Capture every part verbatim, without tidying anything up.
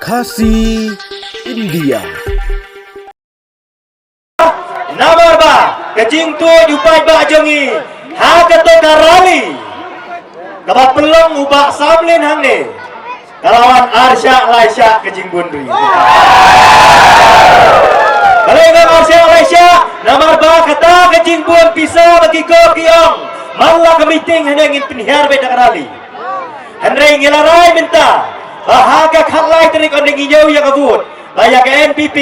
Khasi India. Namar ba ka jingtuid u paidbah jong ngi ha kato ka rally kaba pynlong u Bah Samlin hangne, ka la wan ar shah lai shah ka jingbun ri. Balei nga ar shah lai shah? Namar ba kata ka jingbun pisa ba ki ko ki ong, man la ka meeting hangne ngin pynhiar beit da ka rally. Hynrei ngi la rai mynta ba ha ka khatlai tarik, ynda ngi ñiew ïa ka vote, ba ïa ka N P P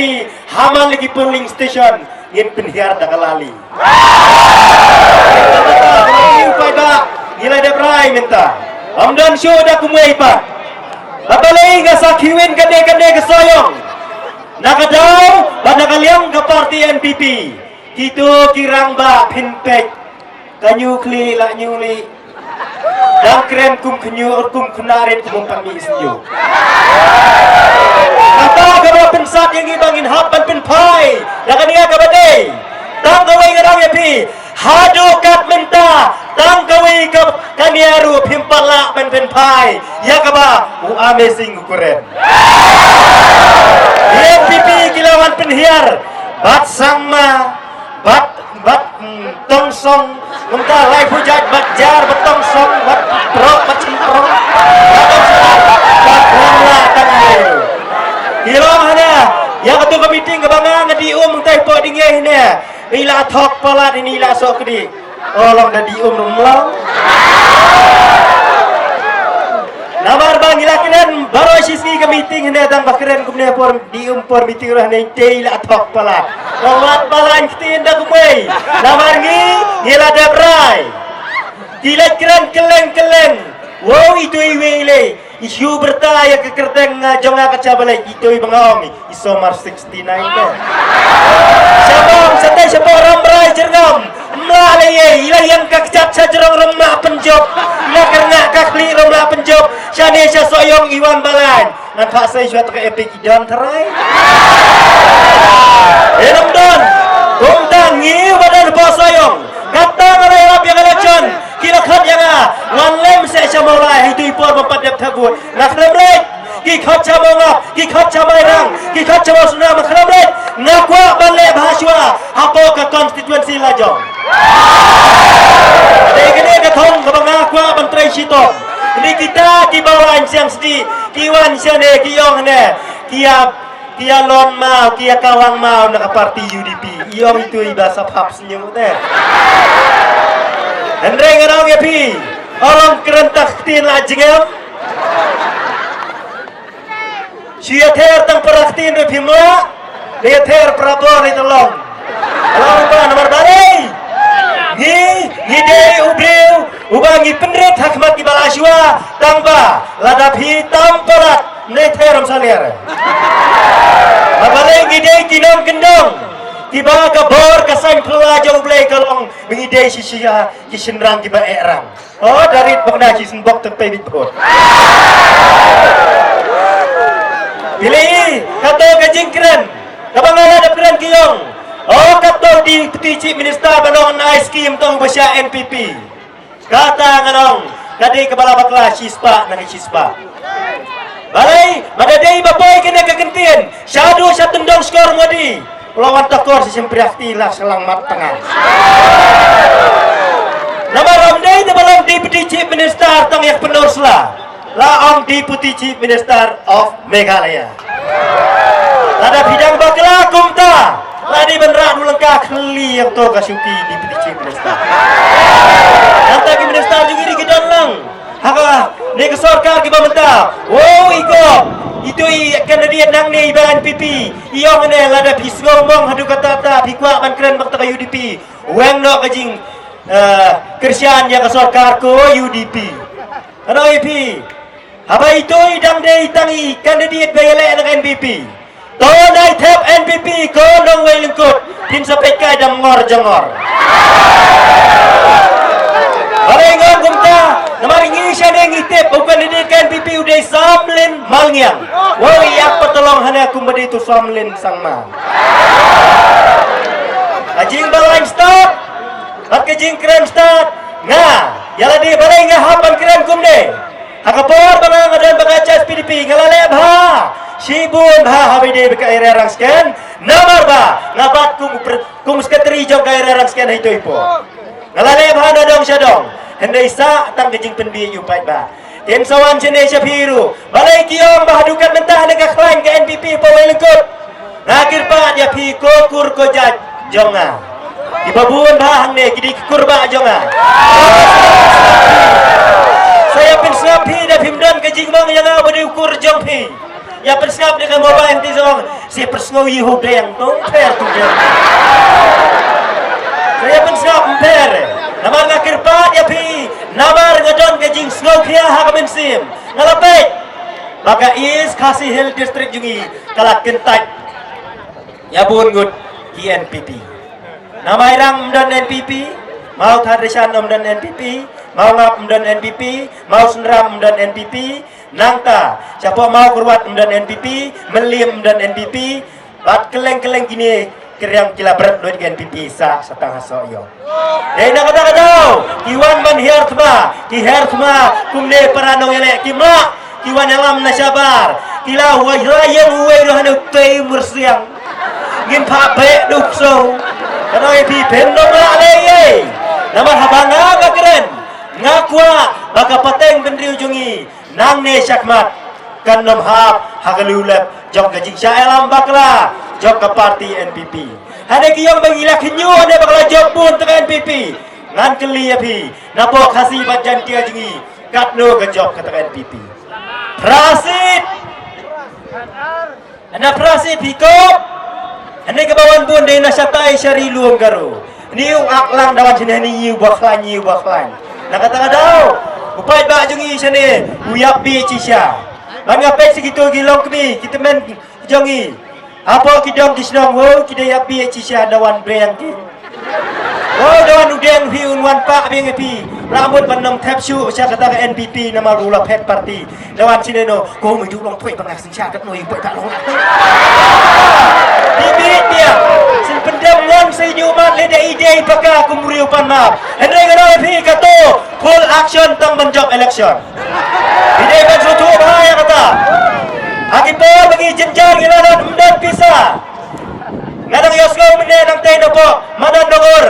ha man la ki polling station ngin pynhiar da ka rally. Ngi u paidbah ngi la dep rai mynta. Ym don shuh da kumwei pat. Ba balei nga sa khiwin kane kane ka sohïong, na ka daw bad na ka liang ka party N P P. Kito ki rangbah phin peit. Ka ñiuh khlieh la ñiuh lieh. Dang kren kum khñiuh, kum khynnah rit, kum pan mih sñiuh. Kata kaba pynsat ïa ngi ba ngin hap ban pynphai da kane kaba dei. Tang kawei nga ong ïa phi, haduh kat mynta tang kawei ka, kane ruh phim pat lah ban pynphai ïa kaba u Amazing u kren. N P P ki la wan pynhiar bad Sangma, bad, bad, mm, Tongsong, mynta lai phew jait, bad Jar, bad Tongsong, bad Prok, bad Sengprong, bad Tongsong, bad Ramla, tang ïa. Ki long hana, ïa katu ka meeting kaba nga nga dih um mynta i pok ding ïa hina. I la thok palat ini, i la sok kdi. O long da dih um ruh mlaw. Namar ba ngi la kren baroh shi sngi ka meeting hynne, tang ba kren kumne por dih um por meeting ruh hynne, te i la thok palat. Ba wat palat ktien da kumwei. Namar ngi, ngi la dep rai. Ki leit kren kylleng kylleng. Wow, itu iwei i lei. I shu byrta ïa ka kyrteng, ah, jong nga ka cha ba leit, itu i ba nga ong. I Somar sixty-nine te. Sha bang, shatei sha bang Rambrai Jyrngam. Mla lei ei, i la ïeng ka kjat sha jrong, rem mla pynjop. I la kyrngah ka khlieh, rem mla pynjop. Shane sha Sohiong i wan ba laiñ. Ngan phah sei shuwa te ka epic i don tharai. Em don. Kumta ngi ba don hapoh Sohiong. Kata nga la ïarap ïa ka election. Ki la khot ïa nga. Wan lem seh sha Mawlai, ha itu i por ba pat dep thah vote. Nga khlem leit. Ki khot sha Mawngap, ki khot sha Mairang, ki khot sha Mawsynram, nga khlem leit. Nga kwah ban leh bha shuwa hapoh ka constituency la jong. Dei kane ka thong kaba nga kwah ban trei shitom. Ni kita kiba wan Siang Sdi, ki wan shane, ki ong hane, ki ïa, ki ïa lon maw, ki ïa kawang maw na ka party U D P. I ong itu iba sa phap sñiuh te. Hynrei ngan ong ïa phi, u long kren ta ktien la jingem. Shu ïather tang para ktien ruh phim lah. Ïather para bor ïa ka long. Long ba namar balei? Ngi, ngi dei u briew uba ngi pynrit ha khmat kiba la shuwa, tang ba lada phi tam palat ne ther ym salia. Namar balei? Ngi dei ki nongkyndong kiba ka bor ka saiñ phylla jong U Blei ka long ba ngi dei shisha ki shynrang kiba eh rang. Oh, da rit bok na ki sngewbok te pei bit bok. Phi la i, kato ka jingkren kaba nga la dep kren ki ong. Oh, kato Deputy Chief Minister ba nong ai skim tang ba sha N P P. Kata nga ong, ka dei kaba la bakla shispah na ki shispah. Balei, ba da dei ba poi kane ka kyntien shaduh sha tyndong shkor Modi. U la wan takor sha shympriah kti la shyllangmat tnga. Namar ym dei te ba long Deputy Chief Minister tang ïa ka Pynursla. La ong Deputy Chief Minister of Meghalaya. Lada phi dang bakla kumta, la dei ban rah du lyngka khlieh ïa to ka shuki Deputy Chief Minister. Nangta ki minister jong ngi dei ki don lang. Ha kane ka sorkar kiba mynta. Wow, i ko. Itu i candidate nangne iba N P P. I ong ne lada phi sngew mong haduh katta katta phi kwah ban kren bad kata ka U D P. Weng noh ka jing, eh, kyrshan ïa ka sorkar ko U D P. Ano i phi. Haba itu i dang dei tang i candidate ba ïaleh na ka N P P. To nai thep N P P ko nongwei lyngkut, phin sa peit kai da mngor jongor. Balei nga ong kumta, namar ngi shane ngi tip u candidate ka N P P u dei Samlin Malngiang. Wei ïa pat long hane kumba dei tu Samlin Sangma. Ka jingbalaiñ stad bad ka jingkren stad, nga ïa lade balei nga hap ban kren kumne. Ha ka por ba nga nga don bad ka H S P D P nga la leh bha. Shibun bha ha ba ïadei bad ka Area Rangskhen, namar ba nga bat kum u pre-, kum u sekretari jong ka Area Rangskhen ha ito i por. Nga la leh bha na dong sha dong, hynrei sa tang ka jingpynbiej u paidbah. Kin sa wan shane sha phi ruh, balei ki ong ba haduh katne mynta ha ka khlaiñ ka N P P hapoh Wei Lyngkut. Nga kyrpad ïa phi ko kur ko jait jong nga. Kiba bun bha hangne ki dei ki kur bah jong nga. Sa ïa pynsngap phi da phim don ka jingmong ïa nga ba dei u kur jong phi. Ïa pynsngap da ka mobile, te sa ong, "Sa pynsngew ïa u deng, to pher tu deng." Sa ïa pynsngap ym pher. Namar nga kyrpad ïa phi, namar nga don ka jingsngewkhia ha ka mynsiem. Nga la peit ba ka East Khasi Hills District jong ngi ka la kyntait ïa bun ngut ki N P P. Na Mairang ym don N P P, Mawthadraishan ym don N P P, Mawngap ym don N P P, Mawsynram ym don N P P, nangta shapoh Mawkyrwat ym don N P P, Mylliem ym don N P P, bad kylleng kylleng kine ki riang ki la bret lut ka N P P sa, sa tang ha Sohiong. Dei na kata ka daw ki wan ban hiar thma, ki hiar thma kumne para nongïaleh, ki mlak, ki wan ïalam na shabar, ki la wai la ïeng uwei ruh hane u tei myrsiang. Ngin phah beh duk so. Ka nong ïa phi phin nong la lei ei. Namar haba nga ba kren, nga kwah ba ka pateng bynriew jong ngi nangne shakhmat kan ym hap ha ka liulep jong ka jingshah ïalam bakla jong ka party N P P. Hane ki ong ba ngi la khynñiuh hane ba ka la jop bun tang ka N P P. Ngan kylli ïa phi, napoh Khasi bad Jaintia jong ngi, katno ka jop kata ka N P P? Phra seat. Hana phra seat hi kop. Hane kaba wan bun dei na shatai sha ri lum Garo. Hane u ak lang da wan shane, hane ïa u ba khlaiñ, ïa u ba khlaiñ. Na kata ka daw u paidbah jong ngi shane u ïap beit shisha. Ban nga peit sha kito ki longkmie, ki tymmen jong ngi hapoh ki dong ki shnong, ho, ki da ïap beit shisha da wan beng ki. Ho, da wan u deng phi un wan pah beng ïa phi. La mut ban nong thep shuh sha kata ka N P P namar u la phet party. Da wan shane no, ko, me ju long poi ba nga shisha katno ïa poi ba long. Bit bit biang. Shin pyndem ngan sa ïa u mat lei da i dei paka kum u riew pan map. Hynrei nga ong ïa phi kato full action tang ban jop election. Phi dei ban sngewthuh bha ïa kata. Ha ki por ba ngi jynjar ngi la don ym don pisa. Nga dang ïohsngew mynne nangtei napoh Madan Nongor.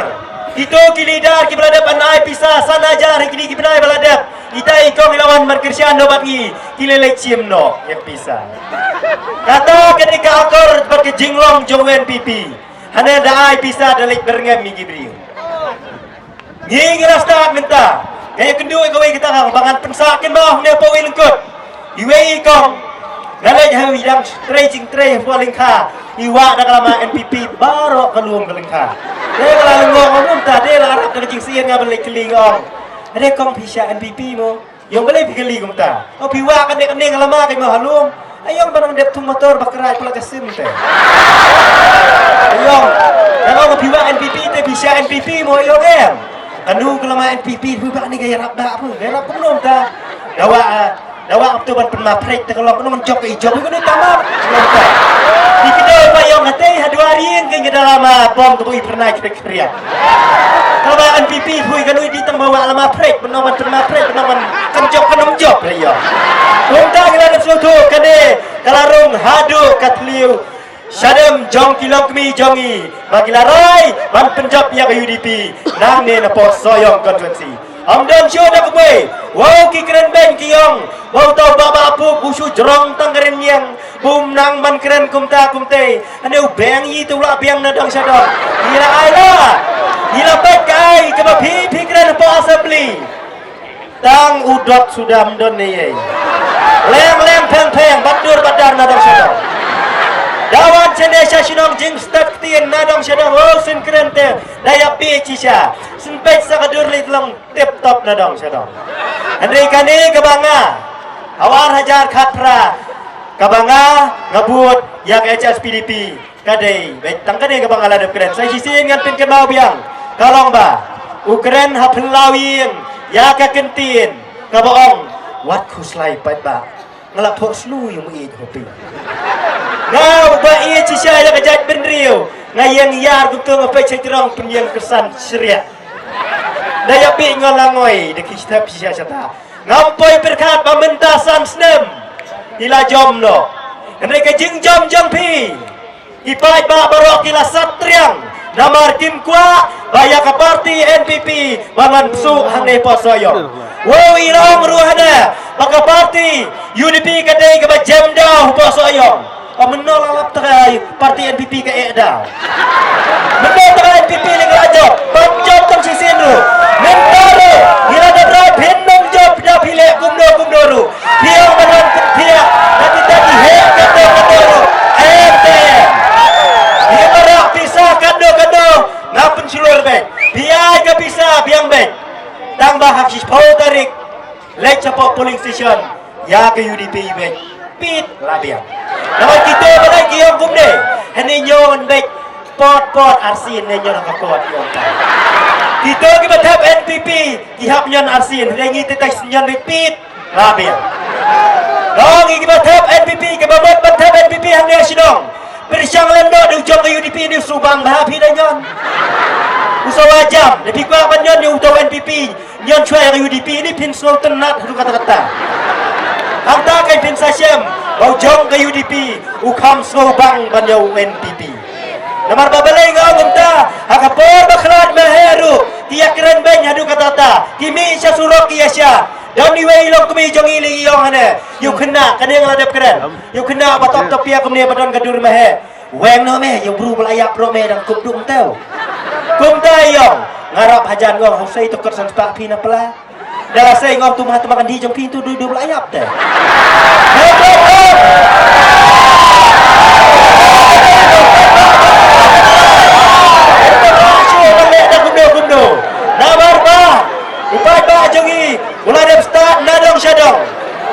Kito ki leader kiba la dep ban ai pisa san hajar ha kine ki bnai ba la dep. Ita i kong i la wan ban kyrshan noh bad ngi, ki la leit shim noh ïa pisa. Kata ka dei ka akor bad ka jinglong jong u N P P. Hane da ai pisa da leit byrngem ïa ki briew. Ngi ngi la stad mynta. Nga ïakynduh ïa kawei ka tnga ba ngan pynsah kynmaw hangne hapoh Wei Lyngkut. Iwei i kong. Nga leit ha i dang trei jingtrei hapoh lyngkha. I wah da ka lama N P P baroh ka lum ka lyngkha. Te ka la lyngngoh mynta, te la arap da ka jingsyier, nga ban leit kylli, nga ong, "Hynrei kong, phi shah N P P mo?" Ïong, balei phi kylli kumta? O, phi wah kane kane ka lama ka mo ha lum. Ïong, ba nang dep thung motor ba krai pla ka sim te. Ïong, nga ong phi wah N P P te phi shah N P P mo, ïong em. Kanu ka lama N P P, phi wah ni ka ïarap da phi, ka ïarap kumno ta. Dawa, dawa ap tu ban pynma phrek te ka long kanu man jok ka i jok kanu tama. Kumno ta. Di kita ba ïong hate ha dua ring ka ngi da lama bom ka bu i pernah kita kriak. Ka lama N P P phi kanu di tang ba wah lama phrek, benong ban pynma phrek, benong ban kan jok kan ym jok, ïa. Kumta ngi la dep sngewthuh kane ka la rung haduh ka thliew shadem jong ki longkmie jong ngi ba ki la rai ban pynjop ïa ka U D P nangne napoh Sohiong constituency. Ym don shuh da kumwei. Wow, ki kren beiñ ki ong ba uta u Bah Bah Pup u shu jrong tang ka rynïeng. Bym nang ban kren kumta kumtei. Hynrei u beng ïa te u la beng na dong sha dong. Ngi la ai la. Ngi la peit ka ai kaba phi phi kren hapoh assembly. Tang u dot suda ym don ne ei. Leng leng pheng pheng, bad dur bad dar na dong sha dong. Da wan shane sha shnong jingstet ktien na dong sha dong. Oh, shin kren te da ïap beit shisha. Shin peit sa ka dur leit long tip top na dong sha dong. Hynrei kane kaba nga, ha u ar hajar khatphra, kaba nga nga bud ïa ka H S P D P. Ka dei beit tang kane kaba nga la dep kren. Sa shisien ngan pynkynmaw biang. Ka long ba u kren ha phyllaw ïing ïa ka kyntien kaba ong, wat khuslai paidbah. Nga la phohsniew ïa u maieit ha phi. Nga uba ïeit shisha ïa ka jaitbynriew. Nga ïeng ïar kumto, nga peit sha jrong pynïeng kyrsan shriah. Da ïa phi nga la ngoi da ki step shisha shata. Ngam poi pyrkhat ba mynta san snem i la jom noh. Hynrei ka jingjam jong phi, ki paidbah baroh ki la sat triang, namar kim kwah ba ïa ka parti N P P ban wan pyrshah hangne hapoh Sohiong. Wow, i long ruh hana ba ka parti U D P ka dei kaba jem daw hapoh Sohiong. Ka mynno la lap trai parti N P P ka eh daw. Mynno trai N P P leh ka la jop, ban jop tang shisien ruh. Mynta ruh ngi la da rai phin nang jop da phi leh kumno kumno ruh. Phi ong ba nang pynthia, da kita ki heh katto katto ruh. Em te em. Phi marah pisa katto katto, nga pynshlur beit. Phi ai ka pisa biang beit. Tang ba ha shiphew tarik leit shapoh polling station ïa ka U D P beit. Pit la biang. Namar kito ba leit ki ong kumne. Hynrei ñion beit. Pot pot arsien ne ñion ka pot ki ong. Kito kiba thep N P P ki hap ñion arsien, hynrei ngi te tai ñion beit pit la biang. Dong ngi kiba thep N P P kiba mut ban thep N P P hangne shnong. Pyrshang lem noh da u jong ka U D P ne u shu bang bha phi da ñion. U sawa jam, da phi kwah ban ñion ne uto N P P. Ñion shuwa ïa ka U D P ne phin sngew tynnat haduh katta katta. Hangta kan phin sa shem ba u jong ka U D P u kham sngew bang ban ïa u N P P. Namar ba balei nga ong kumta, ha ka por ba khlad ma he ruh ki ïa kren beiñ haduh katta katta, ki mih sha surok ki ïa shah. Don iwei i long kmie jong i lei i ong hane, ïa u khynnah, kane nga la dep kren, ïa u khynnah ba tap tap ïa kumne ba don ka dur ma he. Weng noh me, ïa u bru ba la ïap ruh me dang kup dum teu. Kumta i ong, nga rap hajan ngong, hok sei to kot san spah phi na pla. Da la sei ngong tu ma tu ma kan di jong phi tu du du ba la ïap te. Namar ba u paidbah jong i u la dep stad na dong sha dong.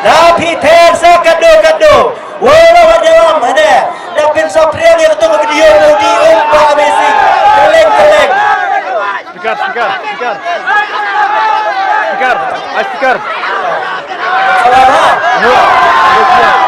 Da phi ther sa katno katno. Wala wat jawab hane. Da phin sa priang ïa kato ka video ba u dih um ba amazing. Keleng keleng. Speaker, speaker, speaker. Speaker, ai speaker. Salah ha. Yo.